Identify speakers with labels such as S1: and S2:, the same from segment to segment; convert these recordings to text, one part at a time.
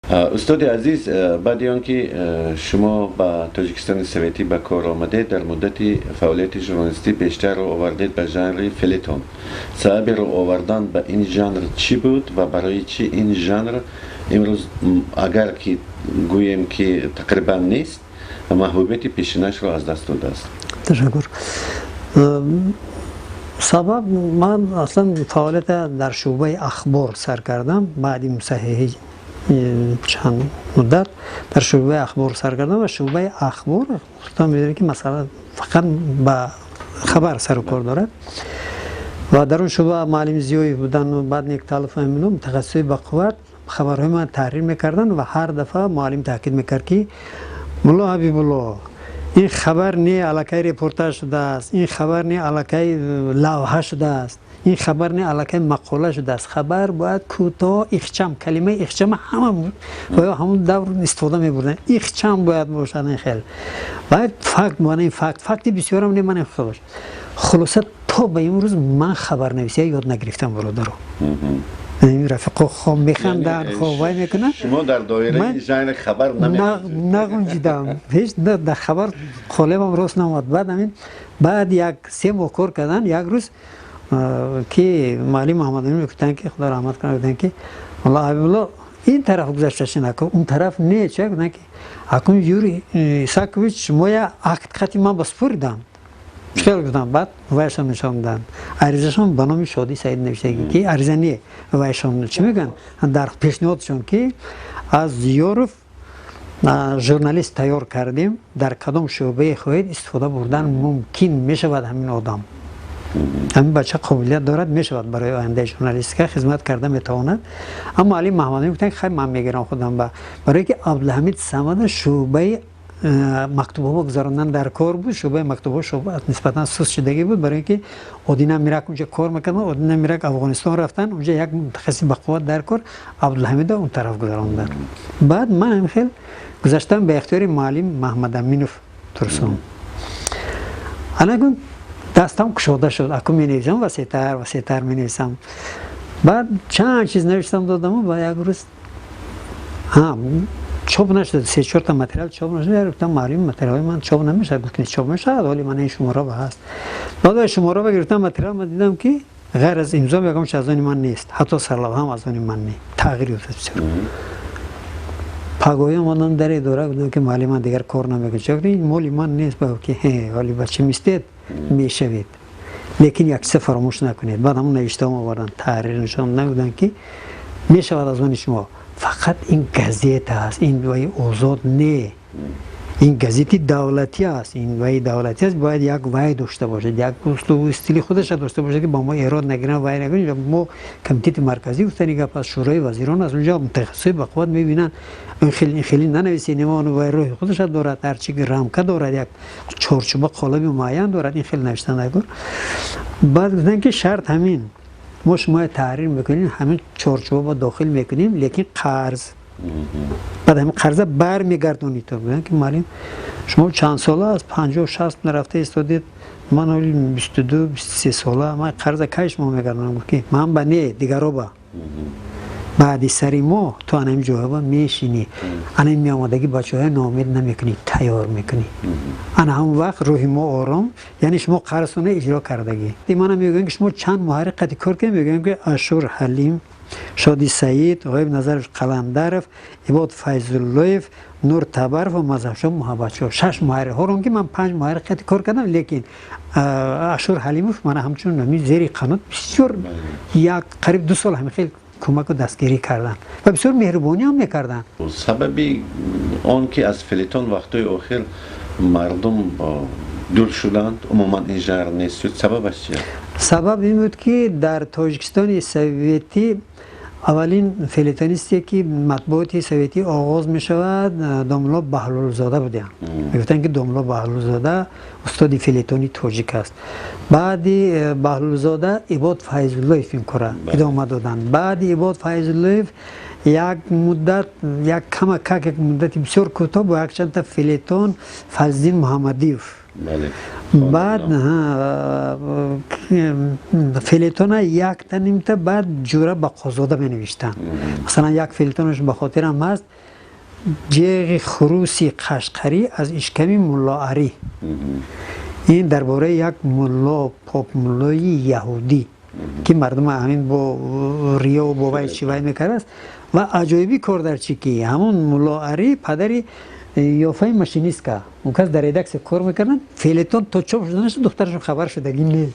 S1: Устоди азиз, баъди он ки шумо ба Тоҷикистони советӣ ба кор омадед, дар муддати фаъолияти журналистӣ бештар рӯ овардед ба жанри фелетон. Сабаби рӯ овардан ба ин жанр чӣ буд ва барои чӣ ин жанр имрӯз, агар ки гӯем ки тақрибан нест, маҳбубияти пешинашро аз даст додааст?
S2: Ташаккур. Сабаб, ман аслан фаъолията дар шӯъбаи ахбор сар кардам. Баъди мусаҳҳиҳӣ чанд муддат дар шӯъбаи ахбор сар кардам ва шӯъбаи ахбор, худтон медонед, ки масъала фақат ба хабар сару кор дорад. Ва дар он шӯъба муаллим Зиёев буданд, баъд Некталов, амино мутахассисои бақувват хабарҳои ман таҳрир мекарданд. Ва ҳар дафъа муаллим таъкид мекард, ки мулло Ҳабибулло, ин хабар не, аллакай репортаж шудааст, ин хабар не, аллакай лавҳа шудааст, ин хабар не, аллакай мақола шудааст. Хабар бояд кӯтоҳ, ихчам. Калимаи ихчама ҳама ё ҳамон давр истифода мебурданд. Ихчам бояд бошад, ин хел бояд факт, мана факт, факти бисёрам не, мана хел бошад. Хулоса, то ба имрӯз ман хабарнависия ёд нагирифтам, бародаро, рафиқо хо механданд, хо вай мекунанд.
S1: Шумо дар доираи жанри хабар
S2: нағунҷидам ҳеҷ, дар хабар қолибам рост наомад. Баъд ҳамин, баъд як 3 моҳ кор кардан, як рӯз ки муаллим Муҳаммадамин мегуфтанд, ки Худо раҳмат кунад, гуфтанд, ки мулло Ҳабибулло, ин тараф гузашташин, аку он тараф не. Ча гуфтанд, ки акун Юрий Исакович шумоя акт хати ман ба споридам. Хел гуфтам. Баъд вайшон нишон доданд, аризашон ба номи Шодӣ Саид навиштагӣ, ки ариза не, вайшон чӣ мегӯянд, дар пешниҳодшон, ки аз Зиёров журналист тайёр кардем, дар кадом шӯъбае хоҳед, истифода бурдан мумкин мешавад. Ҳамин одам, ҳамин бача қобилият дорад, мешавад, барои ояндаи журналистика хизмат карда метавонад. Аммо Али Маҳмадамин гуфтанд, хай, ман мегирам худам ба барое ки Абдулҳамид Самада шӯъбаи мактубҳо гузарондан дар кор буд. Шӯъбаи мактубҳо шӯъба нисбатан суст шудагӣ буд, барои ин ки Одина Мирак унҷа кор мекарданд. Одина Мирак Афғонистон рафтан, унҷа як мутахассиси бақувват дар кор, Абдулҳамида он тараф гузаронданд. Баъд ман ҳам хел гузаштам ба ихтиёри муаллим Маҳмадаминов Турсун. Анакун дастам кушода шуд, акун менависам, васеътар, васеътар менависам. Баъд чанд чиз навиштам, додаму ба як рӯз чоп нашуд, се чорта материал чоп нашуд. Гуфтам: «Муаллим, материалҳои ман чоп намешавад». Гуфт: «Чоп мешавад, ҳоли ман ин шумораба ҳаст». Баъд шумораба гирифтам материал, ман дидам, ки ғайр аз имзо ягон чи аз они ман нест, ҳатто сарлавҳам аз они ман не, тағйир ёфта бисёр. Пагоҳӣ омадам дар идора, гуфтам, ки муаллим, ман дигар кор намекунам. Ча? Ин моли ман нест. Ба ки ҳоли ба чӣ мистед, мешавед, лекин як чиза фаромӯш накунед. Баъд ҳамон навиштаҳом овардан, таҳрир нишон нагуфтанд, ки мешавад аз они шумо, фақат ин газета аст, ин ваи озод не, ин газети давлатӣ аст, ин ваи давлатӣ аст, бояд як вай дошта бошад, як услубу стили худаша дошта бошад, ки ба мо эрод нагиранд, вай нагиранд. Мо комитети марказӣ гуфтани гап аст, Шӯрои вазирон аст, унҷо мутахассисои бақувват мебинанд. Ин хеле нанависед, вай роҳи худаша дорад, ҳарчи рамка дорад, як чорчӯба, қолаби муайян дорад, ин хеле навишта накун. Баъд гуфтанд, ки шарт ҳамин: мо шумоя таҳрир мекунем, ҳамин чорчӯба дохил мекунем, лекин қарз, баъд ҳамин қарза бармегардонед. То гӯянд, ки муаллим, шумо чанд сола аст, 50-60 нарафта истодед, ман ҳоли 22, 23 сола, ман қарза кай шумо мегардонам? Гуфт, ки ман ба не, дигаро ба баъди сари мо ту ана ин ҷоҳоба мешинӣ, ана ин меомадагӣ бачаҳоя ноумед намекунӣ, тайёр мекунӣ. Ана ҳамон вақт рӯҳи мо ором, яъне шумо қарзтона иҷро кардагӣ. Мана мегӯям, ки шумо чанд муҳаррир қати кор кардем? Мегӯям, ки Ашур Ҳалим, Шоди Саид, Ғоиб Назаров, Қаландаров, Ибод Файзуллоев, Нур Табаров ва Мазҳабшо Муҳаббатшо, шаш муҳаррирҳоро, ки ман панҷ муҳаррир қати кор кардам, лекин Ашур Ҳалимов мана ҳамчун ҳамин зери қанот бисёр, як қариб 2 сол ҳамин хел кӯмаку дастгирӣ карданд ва бисёр меҳрубонӣ ҳам мекарданд.
S1: Сабаби он ки аз фелетон вақтҳои охир мардум дур шуданд, умуман ин жанр нест шуд, сабабаш чи аст?
S2: Сабаб ин буд, ки дар Тоҷикистони советӣ аввалин фелетонисте, ки матбуоти советӣ оғоз мешавад, домулло Баҳлулзода буданд. Мегуфтанд, ки домулло Баҳлулзода устоди фелетони тоҷик аст. Баъди Баҳлулзода Ибод Файзуллоев ин кора идома доданд. Баъди Ибод Файзуллоев як муддат, як камакак, як муддати бисёр кӯтоҳ, бо якчандта фелетон Фазлиддин Муҳаммадиев. Баъд фелетона якта нимта баъд Ҷура Бақозода менавиштанд. Масалан, як фелетонаш ба хотирам ҳаст: «Ҷеғи хуруси қашқарӣ аз ишками Муллоарӣ». Ин дар бораи як мулло, попмуллои яҳудӣ, ки мардум ҳамин бо риё бо вай чи вай мекардааст. Ва аҷоиби кор дар чи, ки ҳамон Муллоарӣ падари ёфаи машинистка, он кас дар редаксия кор мекарданд. Фелетон то чоп шуданаш духтарашон хабар шудагӣ нест.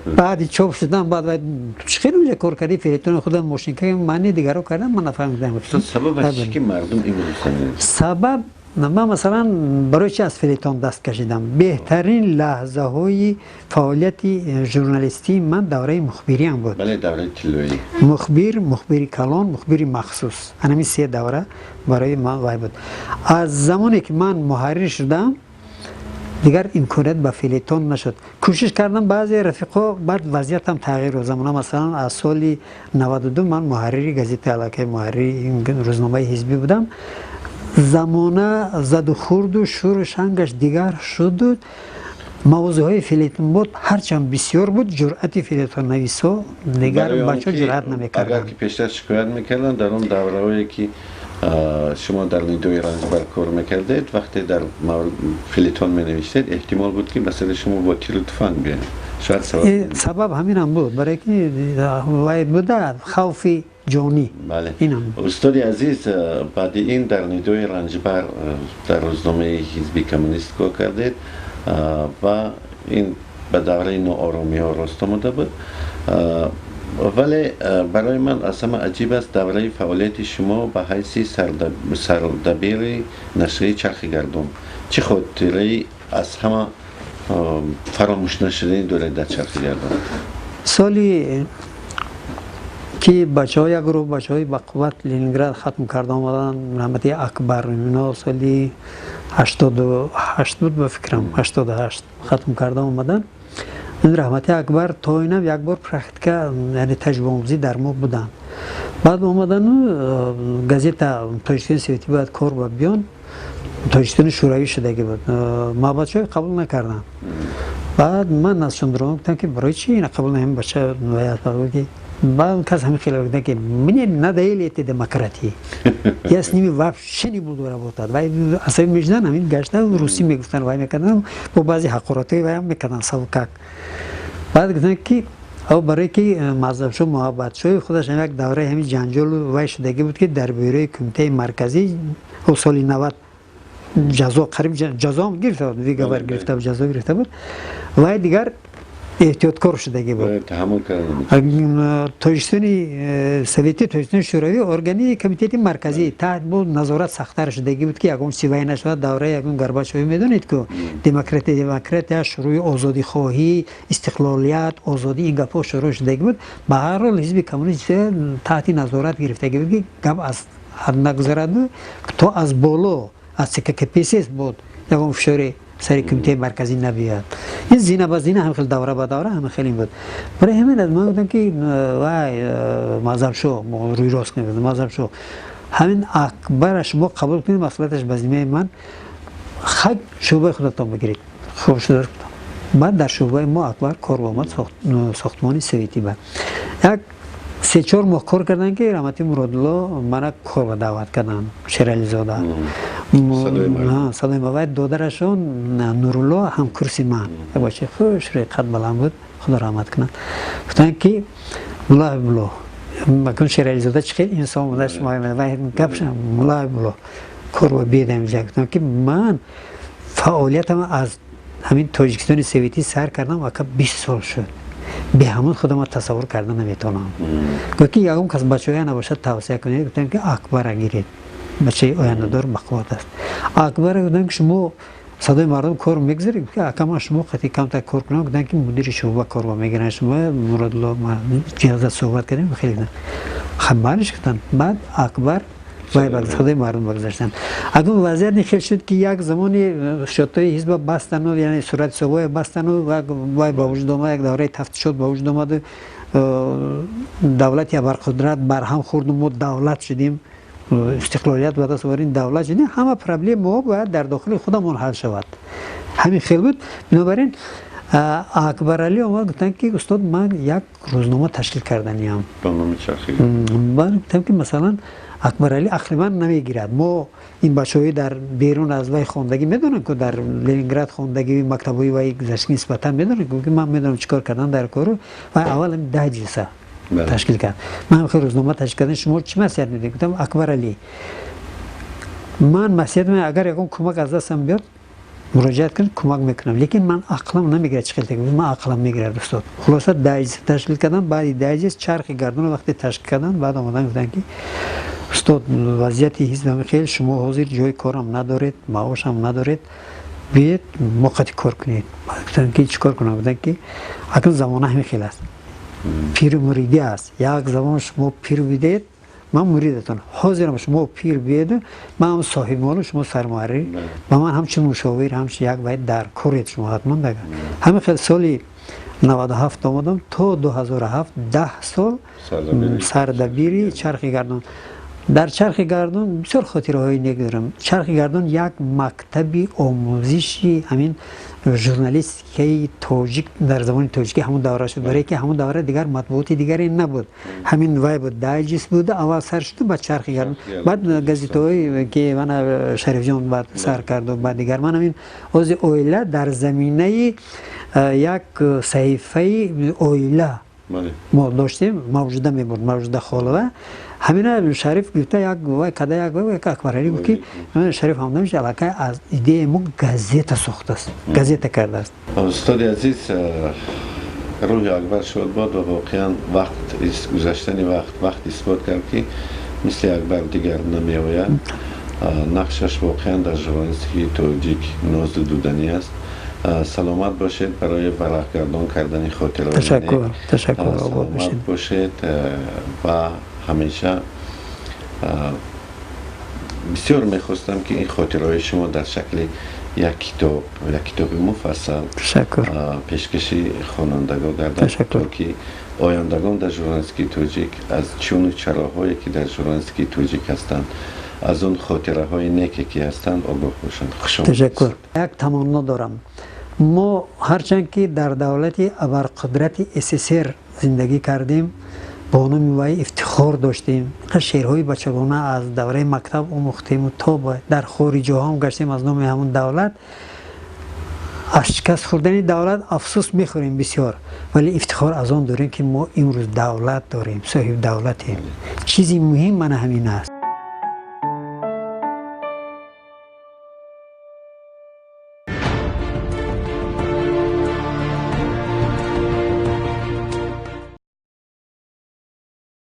S2: Баъди чоп шудан баъд вай: «Чӣ хел унҷа кор кардӣ, фелетони худам мошинка маъни дигаро кардам, ман нафаҳмидам».
S1: Сабабаш чи, ки мардум имрӯз
S2: Сабаб, ман масалан барои чи аз фелетон даст кашидам? Беҳтарин лаҳзаҳои фаъолияти журналистии ман давраи мухбириам буд.
S1: Бале, давраи тиллоӣ.
S2: Мухбир, мухбири калон, мухбири махсус, анами се давра барои ман вай буд. Аз замоне ки ман муҳаррир шудам, дигар имконият ба фелетон нашуд. Кӯшиш кардам, баъзе рафиқо, баъд вазъиятам тағйир ёфт. Замона, масалан, аз соли 92 ман муҳаррири газетаи аллакай, муҳаррири рӯзномаи ҳизбӣ будам. Замона заду хурду шуру шангаш дигар шуду мавзӯъҳои фелетон буд, ҳарчанд бисёр буд, ҷуръати фелетоннависо дигар бачаҳо ҷуръат намекарданд.
S1: Агар ки пештар шикоят мекарданд, дар он давраҳое ки шумо дар Нидои Ранҷбар кор мекардед, вақте дар фелетон менавиштед, эҳтимол буд, ки ба сари шумо бо тиру туфанг биёянд. Шояд
S2: сабаб ҳаминам буд, барое ки вай буда хавфи ҷонӣ.
S1: Бале, устоди азиз, баъди ин дар Нидои Ранҷбар, дар рӯзномаи ҳизби коммунист кор кардед ва ин ба давраи ноормиҳо рост омада буд. Вале барои ман аз ҳама аҷиб аст давраи фаъолияти шумо ба ҳайси сардабири нашрияи Чархи гардон. Чӣ хотираи аз ҳама фаромӯшнашуданӣ доред дар Чархи гардон?
S2: Соли ки бачаҳо, як гурӯҳ бачаҳои бақувват Ленинград хатм карда омаданд, раҳмати Акбар, ино соли 88 буд, ба фикрам, 88 хатм карда омаданд. Ин раҳмати Акбар то инам як бор практика, яъне таҷрибаомӯзӣ дар мо буданд. Баъд омадану газета Тоҷикистони Советӣ бояд кор ба биён, Тоҷикистони Шӯравӣ шудагӣ буд. Маҳбатшоҳ қабул накарданд. Баъд ман аз шондурон гуфтам, ки барои чи ина қабул наем бача? Ки баъд кас ҳамин хеле гуфтан, ки «Мне надоели эти демократии, я с ними вообще не буду работать». Вай асаби мешудан, ҳамин гашта русӣ мегуфтан, вай мекардан, бо баъзе ҳақоратҳои вайам мекардан савкак. Баъд гуфтан, ки барое ки Мазҳабшо Муҳаббатшои худаш як давраи ҳамин ҷанҷолу вай шудагӣ буд, ки дар бюрои Кумитаи Марказӣ соли 90 ҷазо, қариб ҷазоам гирифта буд, выговор гирифта буд, ҷазо гирифта буд. Вай дигар эҳтиёткор шудагӣ буд. Тоҷикистони Советӣ, Тоҷикистони Шӯравӣ, органи Комитети Марказӣ таҳт бо назорат сахттар шудагӣ буд, ки ягон чизи вай нашавад. Давраи ягон Горбачёвӣ, медонед ку, демократия, шурӯи озодихоҳӣ, истиқлолият, озодӣ, ин гапҳо шурӯъ шудагӣ буд. Ба ҳар ҳол ҳизби коммунист таҳти назорат гирифтагӣ буд, ки гап аз ҳад нагузарад, то аз боло, аз ЦК КПСС буд, ягон фишори сари Кумитаи Марказӣ набиёяд. Ин зина ба зина, ҳам хел давра ба давра, ҳама хеле буд. Барои ҳамин аз ман гуфтам, ки вай Мазҳабшо, рӯи рост Мазҳабшо, ҳамин Акбара шумо қабул кунед, масъулияташ ба зиммаи ман, хак шӯъбаи худатон бигиред. Хуб шуда. Баъд дар шӯъбаи мо Акбар кор омад, сохтмони советӣ. Ба як 3-4 моҳ кор карданд, ки раҳмати Муродулло мана кор ба даъват карданд, Шерализода, садои вай. Додарашон Нурулло ҳамкурси ман, як бачаи хушрӯи қад баланд буд, худо раҳмат кунад. Гуфтанд, ки мулло Ҳабибулло, макун Шерализода чӣ хел инсон буда, шумо гапша, мулло Ҳабибулло, кор ба биедам инҷа. Гуфтам, ки ман фаъолиятам аз ҳамин Тоҷикистони Советӣ сар кардам, ака, 20 сол шуд, бе ҳамон худама тасаввур карда наметавонам. Гуфт, ки ягон кас бачаоя набошад, тавсия кунед. Гуфтам, ки Акбара гиред, бачаи ояндадор, бақувват аст. Акбара гуфтам, ки шумо Садои мардум кор мегузаред? Ака, ман шумо қати камтар кор кунам. Гуфтам, ки мудири шӯъба корба мегиранд шумо. Муродулло ҷиҳаза суҳбат кардем, хеле хабарш гуфтанд. Баъд Акбар вай ба Садои мардум багузаштанд. Акун вазъият ин хел шуд, ки як замони счётҳои ҳизба бастану, яъне сурати ҳисобҳое бастану, вай ба вуҷуд омад, як давраи тафтишот ба вуҷуд омаду давлати абарқудрат барҳам хӯрду мо давлат шудем, истиқлолият ба даст овардем, давлат шудем. Ҳама проблемаҳо бояд дар дохили худамон ҳал шавад. Ҳамин хел буд. Бинобар ин Акбаралӣ омад, гуфтанд, ки устод, ман як рӯзнома ташкил карданиям. Баъд гуфтам, ки масалан, Акбаралӣ ақли ман намегирад. Мо ин бачаҳои дар берун аз вай хондагӣ медонам, ки дар Ленинград хондагӣ, мактабҳои вай гузаштагӣ, нисбатан медонам, ки ман медонам чӣ кор кардан дар кору. Вай аввал 10 ҷилса ташкил кард. Ман хел рӯзнома ташкил кардам, шумо чӣ маслиҳат медиҳед? Гуфтам: «Акбаралӣ, ман маслиҳат, агар ягон кӯмак аз дастам биёд, муроҷиат кунед, кӯмак мекунам, лекин ман ақлам намегирад чӣ хел». Ман ақлам мегирад, устод. Хулоса, 10 ҷилса ташкил кардам. Баъди 10 ҷилс Чархи гардуно вақте ташкил кардам, баъд омадан гуфтанд, ки устод, вазъияти ҳизб хел, шумо ҳозир ҷои корам надоред, маошам надоред, биед мо қати кор кунед. Гуфтам, ки чӣ кор кунам? Гуфтам, ки акнун замона ҳамин хел аст, пиру муридӣ аст. Як замон шумо пир будед, ман муридатон. Ҳозирам шумо пир биеду, ман ҳам соҳибмолу, шумо сармуҳаррир, ба ман ҳамчун мушовир, ҳамчун як вай дар коред шумо ҳатман. Дага ҳамин хел соли 97 омадам, то 2007, 10 сол сардабири Чархи гардон. Дар Чархи гардон бисёр хотираҳои нек дорам. Чархи гардон як мактаби омӯзиши ҳамин журналистикаи тоҷик дар забони тоҷикӣ ҳамон давра шуд, барое ки ҳамон давра дигар матбуоти дигаре набуд. Ҳамин вай буд, дайджест буд, аввал сар шуду, баъд Чархи гардон, баъд газетаҳое ки мана Шарифҷон баъд сар карду, баъд дигар. Ман ҳамин ози оила дар заминаи як саҳифаи оила мо доштем, Мавҷуда мебурд, Мавҷуда Холова. Ҳамина Шариф гуфта, як вай када, як Акбаралӣ гуфт, ки Шариф Ҳамдамович аллакай аз идеяи мо газета сохтааст, газета кардааст.
S1: Устоди азиз, рӯҳи Акбар шод бод ва воқеан вақт, гузаштани вақт исбот кард, ки мисли Акбар дигар намеояд. Нақшаш воқеан дар журналистикаи тоҷик нозу дуданӣ аст. Саломат бошед барои варақгардон кардани хотираҳои.
S2: Ташаккур, ташаккур.
S1: Саломат бошед. Ва ҳамеша бисёр мехостам, ки ин хотираҳои шумо дар шакли як китоб, як китоби муфассал пешкаши хонандагон гардад, то ки ояндагон дар журналистикаи тоҷик аз чуну чароҳое, ки дар журналистикаи тоҷик ҳастанд, аз он хотираҳои неке, ки ҳастанд, огоҳ бошанд. Хуш.
S2: Ташаккур. Як таманно дорам. Мо ҳарчанд ки дар давлати абарқудрати СССР зиндагӣ кардем, бо номи вай ифтихор доштем, шеърҳои бачагона аз давраи мактаб омӯхтему то дар хориҷоҳам гаштем, аз номи ҳамон давлат, аз шикаст хӯрдани давлат афсӯс мехӯрем бисёр, вале ифтихор аз он дорем, ки мо имрӯз давлат дорем, соҳиби давлатем. Чизи муҳим мана ҳамин аст.